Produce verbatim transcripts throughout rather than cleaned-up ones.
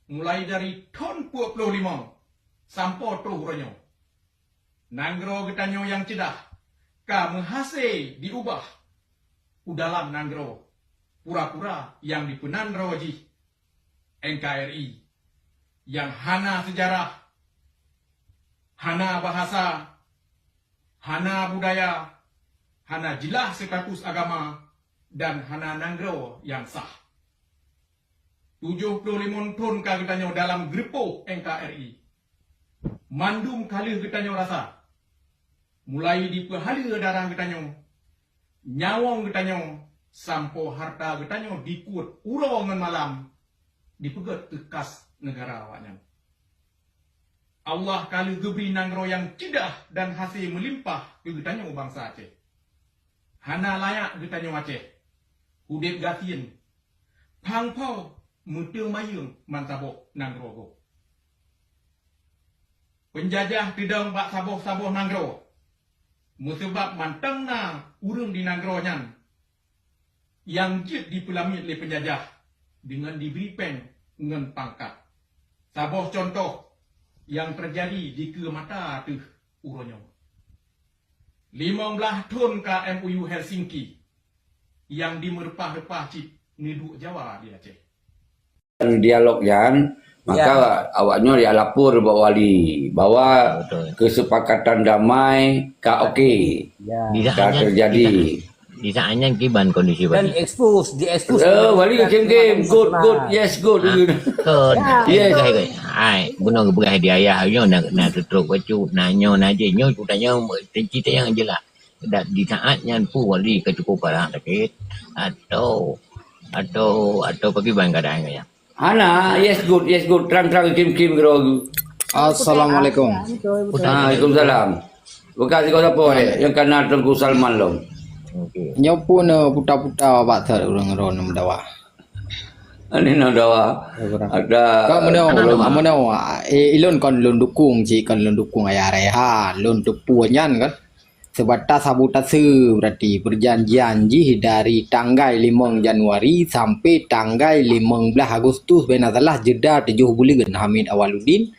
Mulai dari thon peuet ploh limong sampoe troh uroe nyoe, nanggroe geutanyoe nyang ceudah ka meuhase jiubah u dalam nanggroe pura-pura nyang jipeunan droe jih N K R I, nyang hana seujarah, hana bahasa, hana budaya, hana jeulaih status agama, dan hana nanggroe nyang sah. Tujoh ploh limong thon ka geutanyoe dalam geureupoh N K R I. Mandum ka lheueh geutanyoe rasa. Mulai jipeuhaleue darah geutanyoe, nyawöng geutanyoe, sampoe hareuta geutanyoe jikot uroe ngon malam jipeugöt keu kas neugara awaknyan. Allah ka lheueh geubri nanggroe nyang ceudah dan hase meulimpah keu geutanyoe bansa Aceh. Hana layak geutanyoe Aceh udeb gasien, phang-pho, meuteumanyong bansaboh nanggroe gob. Peunjajah teudong bak saboh-saboh nanggroe, meuseubab mantong na ureuëng di nanggroe nyan nyang jeuet jipeulamiet lé peunjajah deungon jibri péng ngon pangkat. Saboh cuntoh nyang teujadi dikeue mata teuh uroe nyoe. Limong blaih thon ka M O U Helsinki nyang jimeureupah-reupah cit neuduek Jawa di Aceh. Dialog nyan, maka awaknyoe jak lapor bak wali bahwa keusepakatan damai ka oke, ka teujadi. Di saát nyan kiban kondisi wali. Dan expose, di-expose. Eh, wali keu game, game, good, good, yes, good. Yes. Hai, bunoe geupeugah di ayah nyoe na, na stroke bacut, na nyoe, na jih, nyoe, nyoe, teuci teunyang jeulaih. Dan di saát nyan pun wali ka cukup parah sakét, atau, atau, atau pakriban keadaan nyan? Hana, yes good, yes good, trang-trang kim-kim keudroe. Assalamualaikum. Waalaikumsalam. Bukan sigoe sapo, eh, nyang kana Teungku Salman lom. Okey. Nyoe pun, eh, puta-puta bak that ureuëng droe meudawa. Ini na dawa. Ada. Kau meunoe, meunoe, eh, ilôn kon lôn dukung cit, kon lôn dukung Ayah Raihan, lôn teupeu nyan kan. Sebatas sabotase, berarti perjanjian jih dari tanggai limong Januari sampai tanggai limong blaih Agustus, bena salah jeda tujoh buleuen. Hamid Awaludin,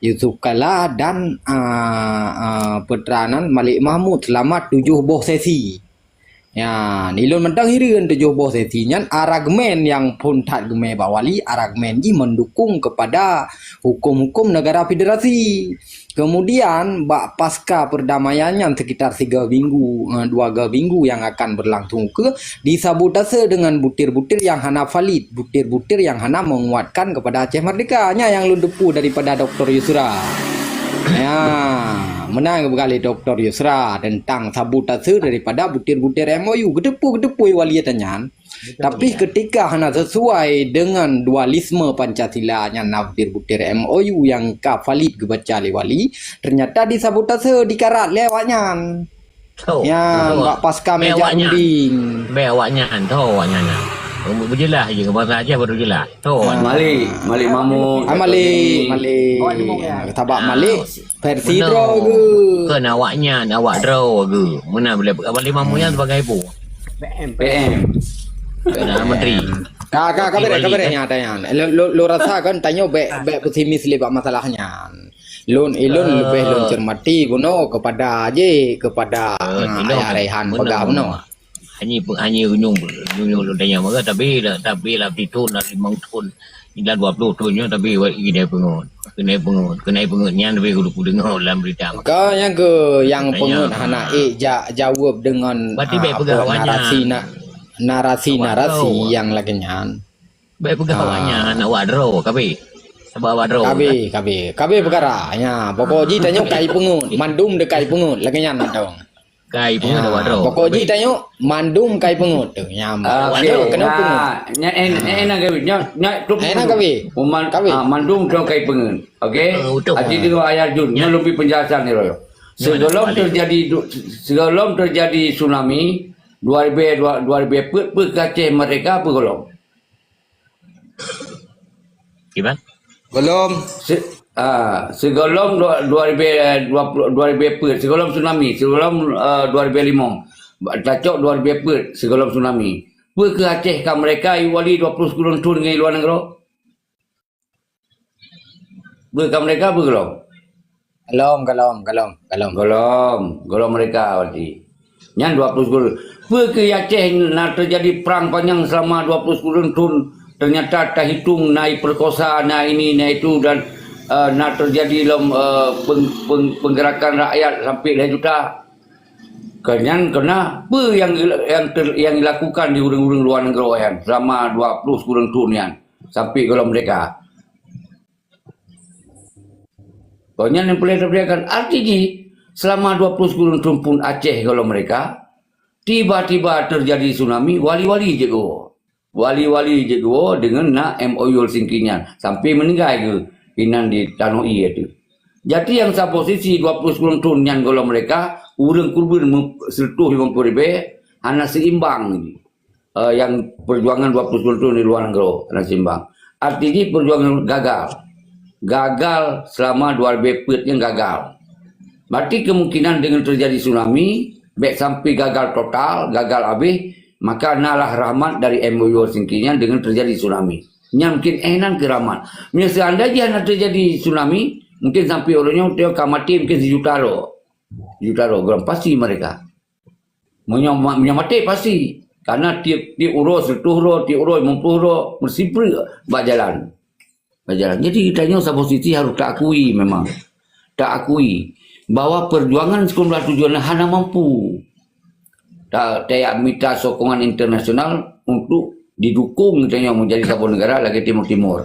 Yusuf Kalla dan, ah, ah, putra nan Malik Mahmud selama tujoh boh sesi. Nyan, ilôn mantong hireuen tujoh boh sesi nyan, argumen nyang phon that geumé bak wali, argumen jih mendukung kepada hukum-hukum negara federasi. Kemudian, bak pasca perdamaian nyan sekitar tiga minggu, eh, dua ga minggu yang akan berlangsung ke, disabotase dengan butir-butir yang hana valid, butir-butir yang hana menguatkan kepada Aceh Merdeka. Nyan nyang lôn teupeu daripada Doktor Yusra. Ya, meunan geupeugah lé Doktor Yusra tentang sabotase daripada butir-butir M O U. Geuteupeue-geuteupeue wali nyan. Tapi ketika hana sesuai dengan dualisme Pancasila nyan na butir-butir M O U nyang ka valid geubaca lé wali, ternyata disabotase, dikarat lé awaknyan. Tho. Ya, bak pasca meja runding. Bèk awaknyan, tho awaknyan nyan. Beujeulaih je, bahasa Aceh baru jeulaih. Tho awaknyan. Malik, Malik Mahmud, ah, Malik, Malik. Sabab Malik versi droe geuh. Bukan awaknyan, awak droe geuh. Meunan boleh peugah Malik Mahmud nyan sebagai apa? P M. P M. Perdana Menteri. Ka, ka, ka bereh, ka bereh nyan, tanya. Lo, lo, lo rasa kan, tanyoe bèk, bèk pesimis lé bak masalah nyan. Lôn, ilôn leubeh lôn cermati bunoe kepada je, kepada, ah, Ayah Raihan peugah bunoe. Hanya pe-, hanya unyung, unyung lôn tanya maka, tapi lah, tapi lah tujuh thon, lah lima thon, dah dua puluh thon nyoe, tapi wak keuneuk peungeut. Keuneuk peungeut, keuneuk peungeut nyan lebih kudu kudeungoe lam berita. Ka nyang ke, nyang peungeut hana ék ja-, jaweueb dengan, ah, narasi na-, narasi-narasi nyang lagèe nyan. Bèk peugah awaknyan, awak droe, kabeh. Sabab awak droe. Kabeh, kabeh. Kabeh peukara. Nya, pokok jih tanyoe kai peungeut. Mandum deukai peungeut. Lagèe nyan mantong. Kai peungeut awak droe. Pokok jih tanyoe mandum kai peungeut. Tu, nya. Okey, kena peungeut. Nya, nya, nya, nya, kabeh. Nya, nya, tu. Nya, kabeh. Uman, ah, mandum droe kai peungeut. Okey? Hati dengan Ayah Jun. Nya lebih penjelasan ni, Roy. Sebelum terjadi du-, sebelum terjadi tsunami, dua ribu, dua, dua ribu peuet, peuet ke Aceh Merdeka apa golom? Gimana? Golom. Se-, ah, segohlom dua, dua ribu dua puluh, dua ribu peuet, segohlom tsunami, segohlom, ah, dua ribu lima. Tacok dua ribu peuet, segohlom tsunami. Peue keu Aceh ka merdeka, i wali dua puluh sekolah thon ngon i luwa nanggroe? Peue ka mereka beugohlom? Gohlom, gohlom, gohlom, gohlom. Gohlom, gohlom mereka berarti. Nyan dua puluh sekolah. Peue keu Aceh na terjadi perang panjang selama dua puluh sekolah thon, ternyata tahitung na perkosa, na ini, na itu dan, eh, na terjadi lom, eh, peng-, peng-, penggerakan rakyat sampai lhèe juta. Keu nyan keunan peue nyang, nyang ter-, nyang dilakukan di ureueng-ureueng luwa nanggroe nyan selama dua puluh sekolah thon nyan sampai gohlom mereka. Keu nyan nyang peureulèe tapeugah, arti jih, selama dua puluh sekolah thon phon Aceh gohlom mereka, tiba-tiba terjadi tsunami, wali-wali jeuet geuwoe. Wali-wali jeuet geuwoe deungon na M O U Helsinki nyan, sampai meuninggai geuh inan di tanoh ié teuh. Jadi nyang sa posisi dua puluh sekolah thon nyan gohlom mereka, ureueng keureubeuen meu-, sireutoh limong ploh ribèe, hana seimbang jih. Eh, nyang perjuangan dua puluh sekolah thon di luwa nanggroe, hana seimbang. Arti jih perjuangan gagal. Gagal selama dua ribèe peuet nyan gagal. Berarti kemungkinan deungon terjadi tsunami, bèk sampai gagal total, gagal habéh, maka nalah rahmat dari M O U Helsinki nyan deungon terjadi tsunami. Nyan mungkin eh nan keu rahmat. Meunyoe seandai jih hana terjadi tsunami, mungkin sampai uroe nyoe ka maté mungkin sijuta droe. Sijuta droe, gohlom pasti mereka. Meunyoe ma-, meunyoe maté pasti. Karena tiep, tiep uroe sireutoh droe, tiep uroe limong ploh droe, meusipreuk bak jalan. Bak jalan. Jadi, geutanyoe saboh sisi harôh taakui memang. Taakui bahwa perjuangan sembilan belas tujuh hana mampu. Ta-, tajak mita sokongan internasional untuk didukung geutanyoe menjadi saboh negara lagèe Timur Timur.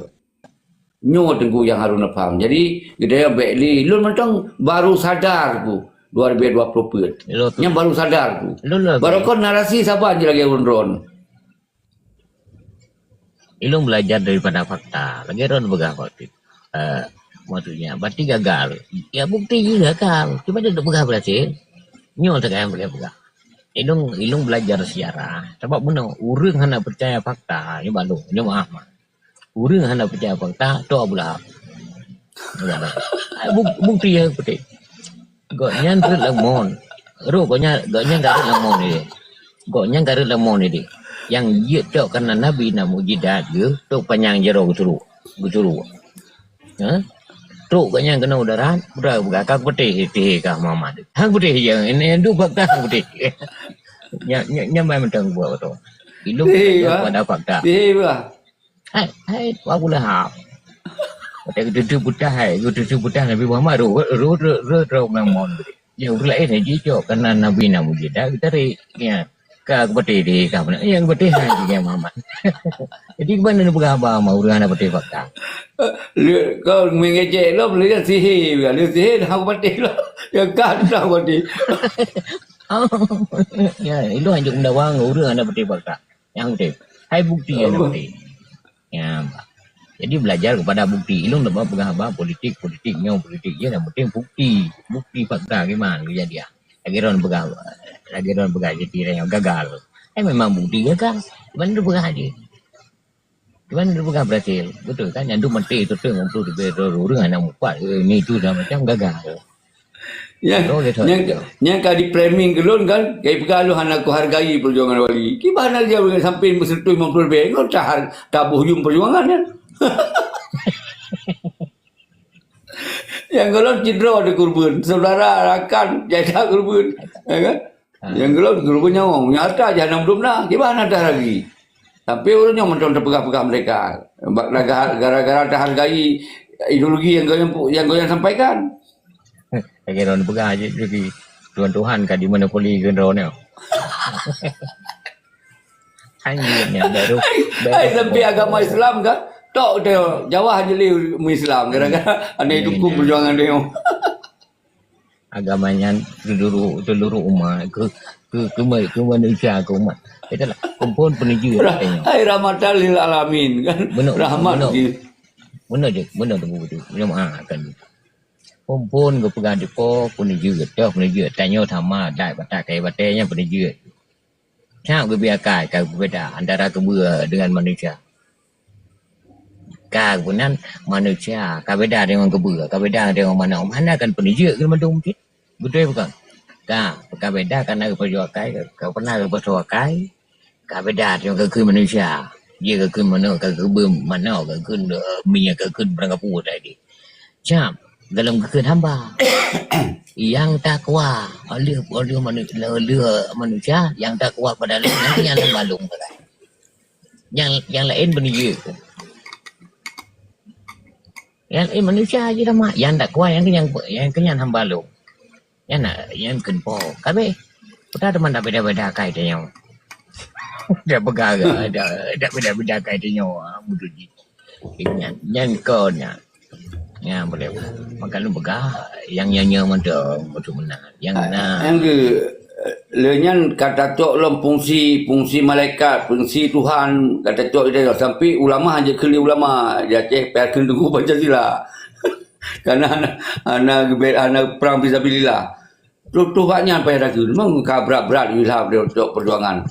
Nyoe Teungku nyang harôh neupaham. Jadi, geutanyoe bèk lé, lôn mantong baru sadar ku dua ribèe dua ploh peuet. Lôn tu. Nyan baru sadar ku. Lôn lagèe. Baru kon narasi saban jih lagèe ulôn droen. Ilôn belajar daripada fakta. Lagèe droen peugah waktu, eh, maksudnya, berarti gagal. Ya, bukti jih gagal. Cuba dia peugah berhasil. Nyoe teuka nyang peugah. Ilôn, ilôn belajar sejarah. Sabab bunoe, ureueng hana percaya fakta. Nyoe balu, nyoe maaf mah. Ureueng hana peucaya fakta, tok Abu Lahab. Buk-, bukti nyang putih. Gobnyan rhot lam mon. Rhot gobnyan, gobnyan ka rhot lam mon ni. Gobnyan ka rhot lam mon ni. Nyang jeuet cok keunan nabi na mukjizat geuh, trok panyang jaroe geusurok. Geusurok. Ha? Trok gobnyan keunoe darat, peugah ka putih, tih ka Muhammad. Hang putih je, ini duek fakta hang putih. Nya, nya, nyan ban mantong buat beutôi. Ilôn belajar pada fakta. Hai, hai, Abu Lahab. Watèe geututoe peutah hai, geututoe peutah Nabi Muhammad, ro, ro, ro, ro, ro, ngon mon. Ya, ureueng laén hai jicok, karena Nabi na mukjizat, geutarek. Ya, ka geupatéh deh, ka beuna. Ya, geupatéh hai, ya, Muhammad. Jadi, keuban neupeugah haba ma ureueng hana patéh fakta. Lé, kau mengejek lom, lé sihé, lé sihé dah geupatéh lom. Ya, ka dah geupatéh. Ya, ilôn hanjeuet meudawa ngon ureueng hana patéh fakta. Nyang udeb. Hai bukti nyang Allah. Udeb. Ya, bah. Jadi belajar kepada bukti. Ilôn leubeh peugah haba politik, politik nyoe, politik jih, yang penting bukti. Bukti fakta gimana kejadian. Lagèe droen peugah, lagèe droen peugah jadi orang yang gagal. Eh, memang bukti gagal. Cuman dia peugah aja. Cuman dia peugah berhasil. Betul kan? Yang tu menteri tu, tu, tu, tu, tu, orang anak mupat, eh, ni tu dah macam gagal. Nyan, nyan, nyan ka di-framing keu lôn kan, ka ipeugah lôn hana kuhargai perjuangan Wali. Kiban hana lôn sampai meuseureutoh limong ploh leubeh, ngon tahar taboh yum perjuangan nyan. Nyang gohlom cit droe teukeureubeuen, saudara, rakan, jaida keureubeuen, ya kan? Ha. Nyang gohlom keureubeuen nyawöng, nyata jahanam dum na, kiban hana tahargai. Tapi ureueng nyoe mantong tapeugah-peugah mereka. Ba-, gara-gara tahargai ideologi yang goyang, yang goyang sampaikan. Lagèe droen peugah jih, jadi Tuhan-Tuhan ka dimonopoli keu droeneuh. Anjing nyan baru, baru. Hai, sampai agama Islam kan? Tok teuh Jawa hana lé meu-Islam gara-gara hana dukung perjuangan dia. Agama nyan seluruh, seluruh umat, ke, ke, ke, ke manusia, ke umat. Itulah, kumpul penuju katanya. Hai rahmatan lil alamin kan? Benar, rahmat benar. Gitu. Benar je, benar tu betul. Benar, ah, kan. Phôn-phôn geupeugah dipo, peuneujeuet, toh peuneujeuet. Tanyoe sama, dat batak kayèe batèe nyan peuneujeuet. Sang geubri akai ka beubeda antara keubeue deungon manusia. Ka geupeugah manusia ka beda deungon keubeue, ka beda deungon manok. Mana kan peuneujeuet keu mandum cit? Beutôi bukan? Ka, ka beda karena geupasoe akai, ka pernah geupasoe akai, ka beda deungon geukheun manusia. Jih geukheun manok, ka geukheun manok, ka geukheun, eh, minyeuk, ka geukheun barang kapue tadi. Siap, golom geukheun hamba. Nyang takwa, oleh, oleh manu-, oleh manusia, nyang takwa pada Allah, nyan hamba lôn. Nyang, nyang laén beunijeuet. Nyang laén manusia jih sama. Nyang takwa, nyang, nyang, nyang keunyan hamba lôn. Nyan na, nyan kheun po. Kabeh. Peue teuma dak beda-beda akai tanyoe. Dak peugah, dak, dak beda-beda akai tanyoe, ah, beutôi jih. Nyan, nyan kon nyan. Nyan boleh. Maka lôn peugah, nyang nyoe-nyoe mantong, beutôi meunan. Nyang na. Nyang keu, le nyan ka tacok lom fungsi, fungsi malaikat, fungsi Tuhan, ka tacok ide. Sampai ulama jeuet keu lé ulama, di Aceh payah kheun teungku Pancasila. Karena hana, hana geubela, hana prang fisabilillah. Tutoh bak nyan payah takheun. Memang ka brat-brat ilham di untuk perjuangan.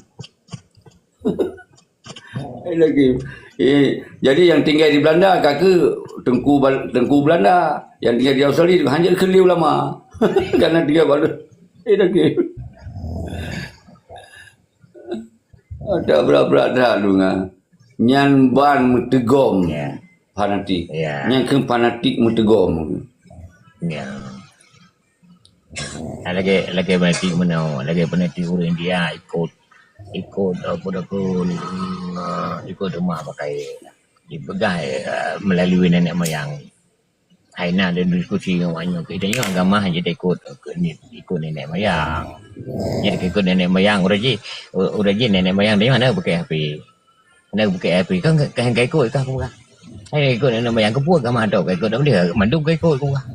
Eh, lagi. Eh, jadi yang tinggal di Belanda ka keu Tengku Bal-, Tengku Belanda. Yang tinggal di Australia juga hanya keu lé ulama. Karena tinggal bak, eh, lagi. Ada brat-brat dah lu ngah. Nyan ban meuteugom. Ya. Fanatik. Ya. Nyan kheun fanatik meuteugom. Ya. Lagèe, lagèe fanatik meunoe, lagèe fanatik ureueng India ikot, ikot, eh, peue kheun, eh, ikot teuma pakai, dipeugah, eh, melalui nenek moyang. Hai na lôn diskusi ngon awak nyoe, keu tanyoe agama hana jeuet ikot, ikot nenek moyang. Jeuet ikot nenek moyang, uroe jih, uroe jih nenek moyang tanyoe hana pakai H P. Hana pakai H P, kan, kan, kan ikot, kan, aku peugah. Hai ikot nenek moyang, keupeue agama tok ka ikot, dak boleh, mandum ka ikot, aku peugah.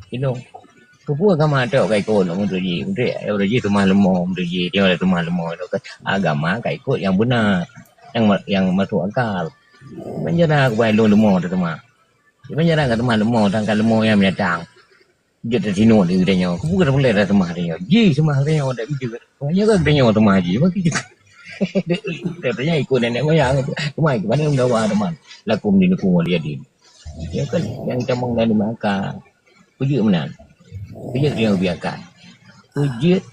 Inong. Keupeue agama tok ka ikot, untuk jih, untuk, uroe jih teuma leumo, untuk jih, tanyoe teuma leumo, agama ka ikot nyang beuna, nyang ma-, nyang masuk akal. Ban jarang aku peugah lôn leumo teuma. Ban jarang ka teuma leumo, tan ka leumo nyang binatang. Jeuet tatinok di geutanyoe. Keupeue ka tapeureulèe taseumah tanyoe? Ji seumah tanyoe dak bijeuet. Nyoe ka geutanyoe seumah ji. Bagi jeuet. Katanya ikut nenek moyang tu. Cuma ikut mana mendawa teman. Lakum dinukum waliyadin. Ya kan? Yang tamong dan maka. Peujeuet meunan. Peujeuet tanyoe biarkan. Peujeuet,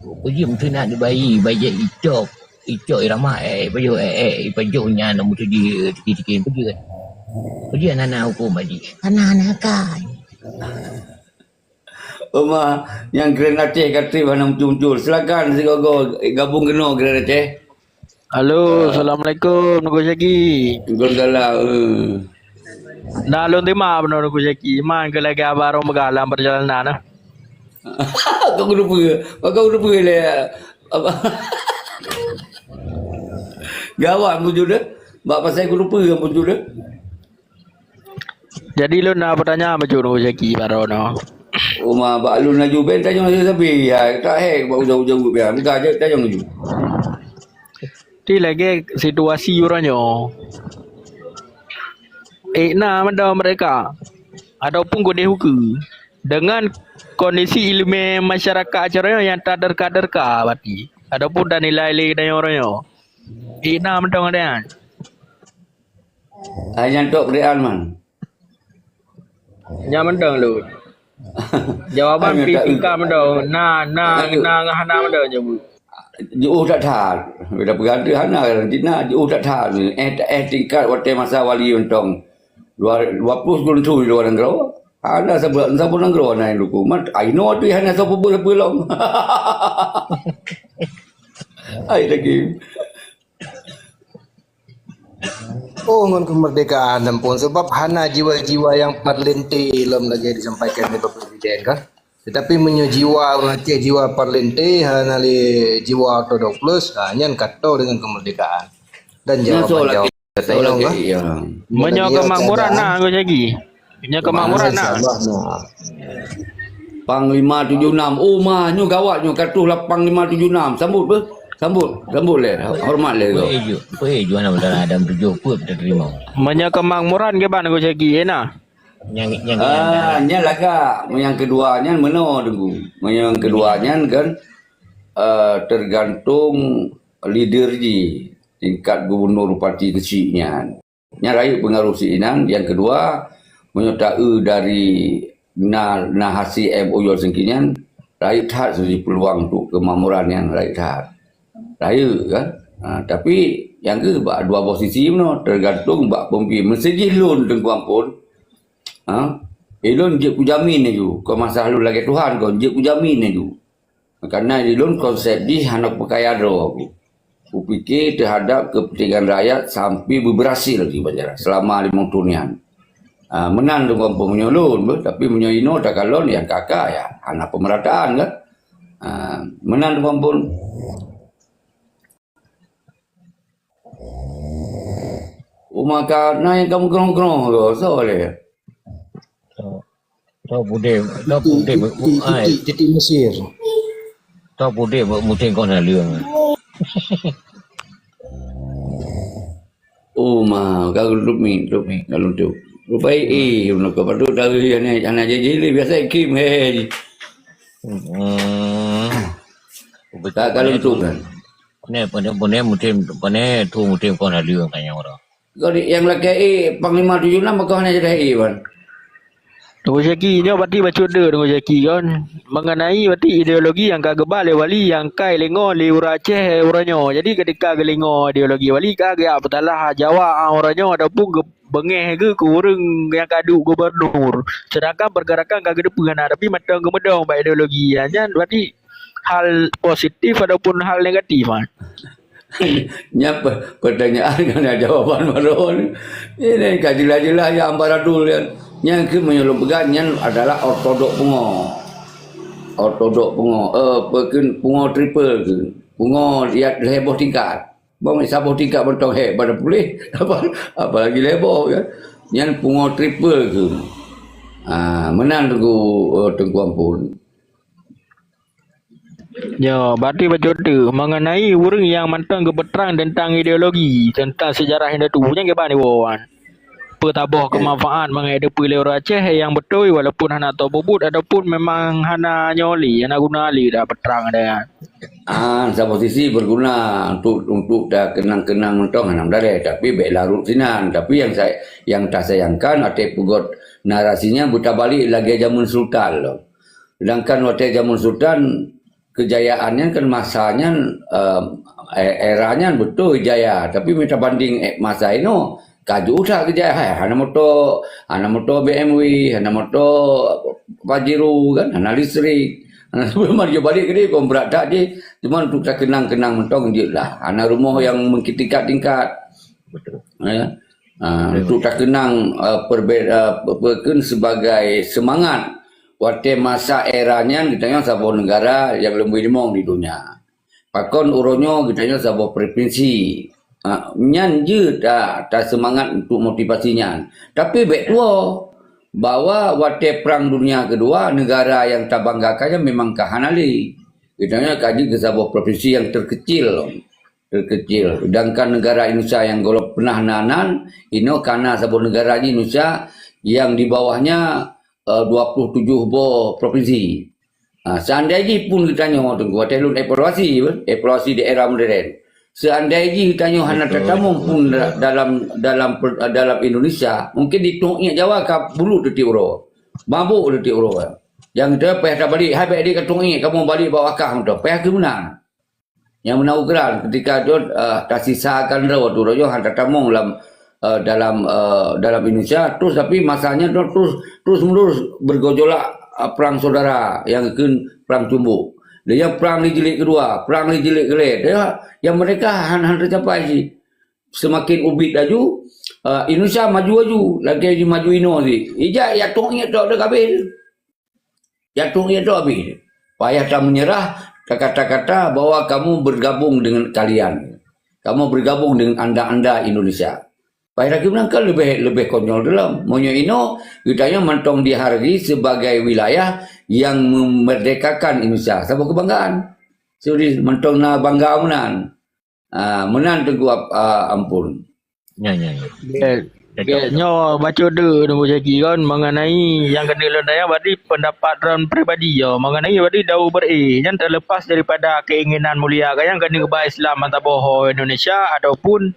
peujeuet meutunak dibayi, bajèe icok, icok irama, eh, pajoh, eh, eh, pajoh nyan, meutuji, tiki-tiki, peujeuet. Peujeuet hana huköm bak jih. Hana, hana akai. Uma, nyang Grand Aceh ka trép hana muncul-muncul. Silakan sigoe-goe gabung keunoe Grand Aceh. Halo, assalamualaikum, Teungku Syaki. Gol galak, eh. Nah, lôn terima beuna Teungku Syaki. Man keu lagèe abang Rom peugah lam perjalanan, nah. Kau keuneuk peue? Kau keuneuk peue lé? Apa? Gawat muncul deh. Bak pasai keuneuk peue muncul deh. Jadi lôn na peutanyaan bacut Teungku Syaki baroe nyoe. Uma bak lôn laju ben tanyong laju sabe. Ya, tak hek bak ujong-ujong buet ya. Buka aja tanyong laju. Di lagèe situasi uroe nyoe. Eh, na mantong mereka. Ataupun keudeh ukeue. Dengan kondisi ileumèe masyarakat acara nyang taderka-derka bati. Ataupun tanilai lé tanyoe uroe nyoe. Eh, na mantong ada nyan. Hai nyan tok keudéan man. Nyan mantong lôn. Jawaban Hai nyan pi tak tingkat mantong. Na, na, Aduh. Na ngon hana mantong jaweueb. Jiôh that-that. Bila peugah hana, cit na jiôh that-that. Eh, eh tingkat watèe masa wali mantong. Dua, dua puluh tahun tu di luar nanggroe. Hana saboh, saboh nanggroe hana nyang dukung. Mat, ai no tu hana saboh peubuet sapeue lom. Ai lagi. Oh, ngon kemerdekaan ampôn, sebab hana jiwa-jiwa nyang parlente lom lagèe disampaikan lé Bapak Presiden kan. Tetapi meunyoe jiwa ureueng Aceh, jiwa parlente, hana lé jiwa ortodoks plus, ha, nyan ka toe deungon kemerdekaan. Dan jawaban-jawaban lagi, ya. Meunyoe kemakmuran na, Gus Yagi. Nyoe kemakmuran na. Insya Allah na. Panglima tujuh enam. Oh, ma, nyoe gawat nyoe. Ka troh lah Panglima tujuh enam. Sambut beuh. Sambut. Sambut lé. Hormat lé. Peue ju, peue ju aneuk dara Adam tujoh, peue teurimong. Meunyoe kemakmuran kiban Gus Yagi, eh, na? Nyang, nyang, Ah, nyang nyan lagak. Nyang keudua nyan meunoe Teungku. Nyang keudua nyan kan, eh, tergantung leader jih, tingkat gubernur bupati keuchik nyan. Nyan rayeuk peungaroh sinan. Nyang keudua, meunyoe taeu dari na, na hasé M O U sengki nyan, rayeuk that sisi peuluang untuk kemakmuran nyan, rayeuk that. Rayeuk kan? Ha, tapi nyang keu bak dua boh sisi meunoe, tergantung bak peumimpin. Meusijih lôn Teungku ampôn, ha? Ilôn jeuet kujamin laju, kon masalah lôn lagèe Tuhan kon, jeuet kujamin laju. Karena ilôn konsep jih hana peucaya droe aku. Kupike teuhadap kepentingan rakyat sampai beuberhasil di Banjarmasin selama limong thôn nyan. Ah, meunan tu gampông meunyoe lôn, beh, tapi meunyoe inoe takalon nyang ka-ka, ya, hana pemerataan kan. Ah, meunan tu gampông. Uma ka na nyang ka meugroh-groh ke, soe lé? Tho, tho pudeh, tho pudeh, titik, ai, titik Mesir. Tho pudeh, muting kon naleueng. Oh, ma, ka lôn tup mi, tup mi, ka lôn tup. Rupai, eh, lôn ka patut dari hana, hana jadi, biasa kim, hei. Hmm. Ka, ka lôn tup kan. Pane, pane, pane mutim, pane tu mutim kon naleueng tanyong dah. Kau di, yang lakèe, eh, Panglima tujuh enam, kau hana jadi, eh, Wan. Teungku Syaki, nyoe berarti bacut deuh, Teungku Syaki, kan? Mengenai berarti ideologi nyang ka geuba lé Wali nyang kai lingoe lé ureueng Aceh uroe nyoe. Jadi, ketika geulingoe ideologi Wali, ka geujak peutalah Jawa, ah, uroe nyoe ataupun geu-, beungèh geuh keu ureueng nyang ka duek gubernur. Sedangkan pergerakan ka geuteupeue na, tapi mantong geumeudong bak ideologi. Nyan berarti hal positif ataupun hal negatif, kan? Nyan pe-, pertanyaan ngon jawaban baroe ni. Ini ka jeulaih-jeulaih nyang ambaradul nyan. Nyan keuh meunyoe lôn peugah nyan adalah ortodok pungo. Ortodok pungo, eh, peue kheun pungo triple kheun. Pungo ya lhèe boh tingkat. Bang saboh tingkat mantong hèk pada puléh, apa, apalagi lhèe boh kan. Nyan pungo triple kheun. Ah, meunan Teungku, eh, Teungku Ampon. Ya, berarti bacut deuh mengenai ureueng nyang mantong geupeutrang teuntang ideologi, teuntang sejarah indatu, nyang kiban iwoe wan. Peue taboh keumanfaat mangat teupeu lé ureueng Aceh nyang beutôi, walaupun hana teupeubeuet ataupun memang hana nyoe lé, hana guna lé dah peutrang dah. Ah, saboh sisi berguna untuk, untuk dah keunang-keunang mantong hana meudaleh, tapi bèk larot sinan. Tapi nyang sa-, nyang tasayangkan, até peugot narasinya beutabalik lagèe jameun sultan lom. Sedangkan watèe jameun sultan, keujayaan nyan kan masa nyan, eh, e-, era nyan beutôi jaya, tapi mita banding, eh, masa inoe, ka jeuet that keujayaan. Hai, hana moto, hana moto B M W, hana moto Pajero kan, hana listrik. Hana, sebelum maju balik ke dia, pun berat that jih. Cuma untuk takeunang-keunang mantong jeuet lah. Hana rumoh nyang meutingkat-tingkat. Betul. Ya. Ah, betul. Untuk takeunang, ah, perbe-, ah, pe-, pe-, kheun sebagai semangat. Watèe masa era nyan, geutanyoe saboh negara nyang leubeh limong di dunia. Pakon uroe nyoe geutanyoe saboh provinsi. Ah, nyan jeuet ta-, taseumangat untuk motivasi nyan. Tapi bèk tuwoe, bahwa watèe Perang Dunia Kedua, negara nyang tabanggakan nyan memang ka hana lé. Geutanyoe ka jeuet keu saboh provinsi nyang terkecil. Terkecil. Sedangkan negara Indonesia nyang gohlom pernah na nan, inoe ka na saboh negara jih Indonesia nyang di bawahnya, eh, dua puluh tujuh boh provinsi. Ha, seandai jih pun geutanyoe, Teungku, watèe lôn evaluasi, evaluasi di era modern. Seandai jih geutanyoe hana tatamong pun da-, dalam, dalam per-, dalam Indonesia, mungkin di Tongek Jawa ka bulut tiep uroe. Mabök tiep uroe. Nyang geutanyoe payah tabalik, hai bèk di ka Tongek, kamoe balik bak wakah mantong. Payah keu meunan. Nyang meunan ukeran, ketika jot, eh, tasisakan droe, tu droe hana tatamong lam, eh, dalam, eh, dalam Indonesia, terus tapi masanya tu terus, terus menerus bergejolak, eh, perang saudara nyang kheun perang cumbuk. Dan nyang perang di jilid kedua, perang di jilid keulhèe, ya, yang mereka han, han tercapai sih. Semakin ubit laju, eh, Indonesia maju laju, lagèe jimaju inoe sih. Ija ya tong ya tok dah habis. Jatuh, jatuh habis. Payah ta menyerah, ta kata-kata bahwa kamu bergabung dengan kalian. Kamu bergabung dengan anda-anda Indonesia. Payah lagi menang kan lebih, lebih konyol dalam. Meunyoe inoe, geutanyoe mantong dihargai sebagai wilayah yang memerdekakan Indonesia. Saboh kebanggaan. Jadi, mantong na bangga meunan. Ah, meunan Teungku ap-, ah, Ampon. Ya, ya, ya. Oke, oke. Nyoe bacut deuh Teungku Syaki kan mengenai nyang keuneuk lôn tanya berarti pendapat droen pribadi ya mengenai berarti Daud Beri nyan terlepas daripada keinginan mulia ka nyang keuneuk ba Islam mata boho Indonesia ataupun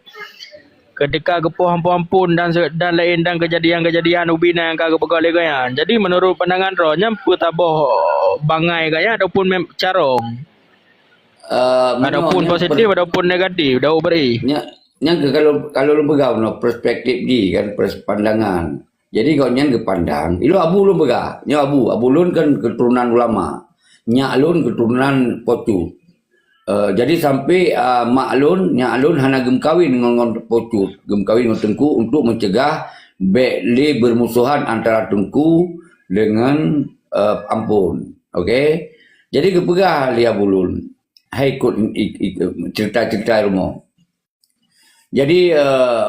ketika geupoh ampon-ampon dan se-, dan lain dan kejadian-kejadian ubina nyang ka geupeugah lé gobnyan. Jadi menurut pandangan droen nyan peue taboh bangai ka nyan ataupun mem-, carong? Eh, meunoe ataupun nyan positif per- ataupun negatif, Daud Beri. Nya, nyan ke kalau, kalau lôn peugah meunoe perspektif jih kan, pers-, pandangan. Jadi gobnyan geupandang, ilôn abu lôn peugah, nyoe abu, abu lôn kan keturunan ulama. Nyak lôn keturunan Po Cut. Eh, jadi sampai, ah, mak lôn, nyak lôn hana geumeukawen ngon, ngon Po Cut, geumeukawen ngon Teungku untuk mencegah bék lé bermusuhan antara Teungku dengan, eh, Ampon. Okey. Jadi geupeugah lé abu lôn, hai ikot, ik-, ik-, cerita-cerita rumoh. Jadi, eh,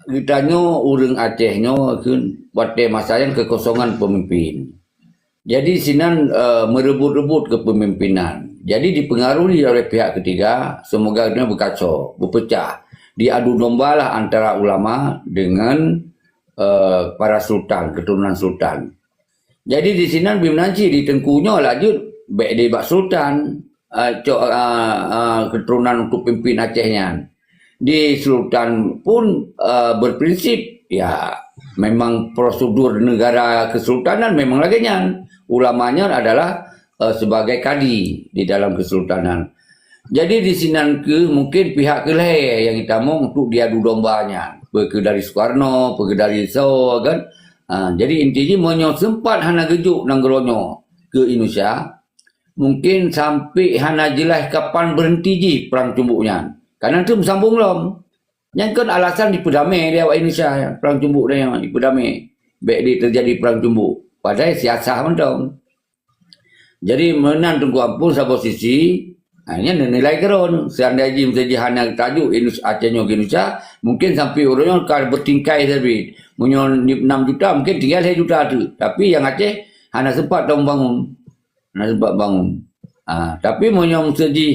geutanyoe ureuëng Aceh nyoe kheun watée masa nyan kekosongan pemimpin. Jadi sinan, eh, merebut-rebut kepemimpinan. Jadi dipengaruhi oleh pihak ketiga, semoga geutanyoe beukacau, beupeucah. Diadu domba lah antara ulama dengan, eh, para sultan, keturunan sultan. Jadi di sinan bimeunan cit di Teungku nyoe laju bék dibak sultan, eh, cok, eh, eh, keturunan untuk pimpin Aceh nyan. Di sultan pun, eh, berprinsip, ya, memang prosedur negara kesultanan memang lagée nyan. Ulamanya adalah, eh, sebagai kadi di dalam kesultanan. Jadi di sinan keuh mungkin pihak keulhée nyang jitamong untuk diadu domba nyan. Peu keuh dari Soekarno, peu keuh dari soe kan. Ha, jadi inti jih meunyoe sempat hana geujok nanggroe nyoe keu Indonesia, mungkin sampai hana jeulaih kapan berhenti jih perang cumbuk nyan. Karena tu beusambong lom. Nyan kan alasan dipeudamé lé awak Indonesia, perang cumbuk nyan dipeudamé. Bék di terjadi perang cumbuk. Padahai siasah mantong. Jadi meunan Teungku Ampon saboh sisi, ha, nyan nilai keudroe. Seandai jih miseujih hana tajok Inus-, Aceh nyoe keu Indonesia, mungkin sampai uroe nyoe ka bertingkai sabe. Meunyoe enam juta, mungkin tinggai lhée juta tu. Tapi nyang Aceh hana sempat dong bangun. Hana sempat bangun. Ha, tapi meunyoe miseujih,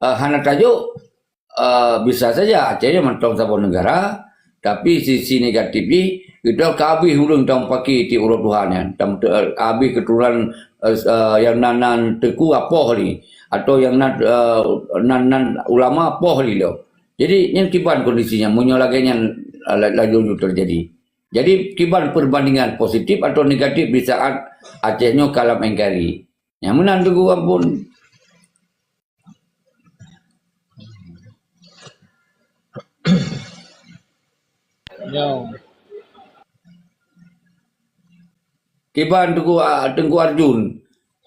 eh, hana tajok, eh, bisa saja Aceh nyoe mantong saboh negara, tapi sisi negatif jih, geutanyoe ka habéh ureuëng tameupaké tiep uroe tuha nyan, tam-, eh, habéh keturunan, eh, eh, nyang nan-nan teungku apoh lé, atau nyang nan, eh, nan-nan ulama apoh lé lom. Jadi, nyan kiban kondisi nyan, meunyoe lagée nyan, eh, la-, laju teujadi. Jadi, kiban perbandingan positif atau negatif di saat Aceh nyoe ka lam N K R I. Nyang meunan Teungku Ampon. Nyoe. Kiban Teungku, ah, Teungku Arjun.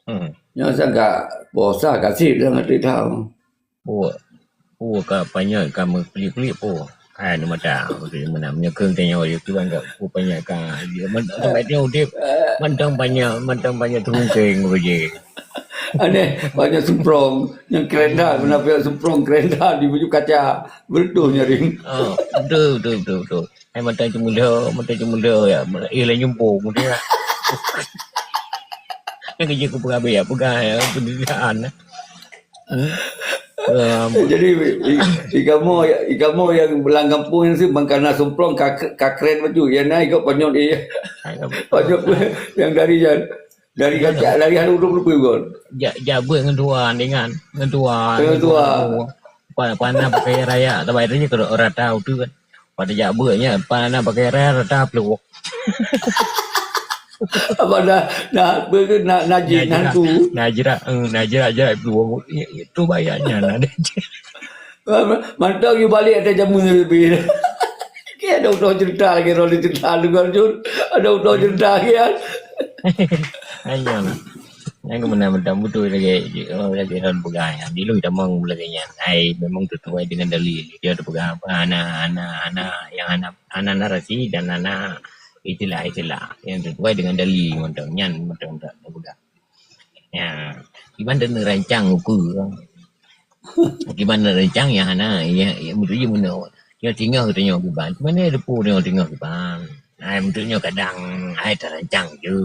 Hmm. Nyoe sangka puasa kasih dah ngerti tahu. Oh, oh, ka panyöt ka meuklik-klik po. Hai, ni mata, beutôi meunan. Meunyoe kheun tanyoe, ya, Tuhan ka, oh, panyöt ka. Dia man-, sampai dia udép, mantong panyöt, mantong panyöt terungkeng beujih. Aneh, panyöt sumprong. Yang kerenda, hmm, panyöt sumprong kerenda di baju kaca. Betul nyaring. Oh, betul, betul, betul, betul. Hai, mantong ceumeulo, mantong ceumeulo, ya. Eh, lah nyumpung, dia. Yang kerja ku peugah, ya, peugah, ya, pendidikan. Hmm. Jadi, i, i kamoe, i kamoe nyang lam gampông nyan si ban kana sumprong ka, ka kren bacut. Nyang na ikot panyöt, eh. Panyöt nyang dari jan, dari kacak, dari hana ureuëng peurupai kon. Jak, jak beuet ngon tuan, ingat. Ngon tuan. Ngon tuan. Pa-, pana pakai raya, tapi raya kalau orang tahu tu kan. Pada jak beuet nyan, pana pakai raya, rata peluh. Apa dah, dah, apa ke, na-, najis, najrak, nantu. Najrak, eh, najrak, jak, itu, itu bayarnya, nah, dia. Mantap, you balik atas jamu lebih. Okey, ada udah cerita lagi, Rolly cerita dengan Jun. Ada udah cerita lagi, kan? Hanya lah. Nyang keumeunang mantong beutôi lagée, oh, lagée lôn peugah nyan. Di lôn tamong lagée nyan. Hai, memang sesuai dengan dalil. Dia teupeugah apa, hana, hana, hana, nyang hana, hana narasi dan hana istilah-istilah. Nyang sesuai dengan dalil mantong. Nyan mantong tak teupeugah. Ya, kiban dan rancang uku. Kiban dan rancang nyang hana, ya, ya, beutôi je meunoe. Nyoe tinggai geutanyoe kiban. Mana ada pun nyoe tinggai kiban. Hai, beutôi nyoe kadang, hai, tarancang je.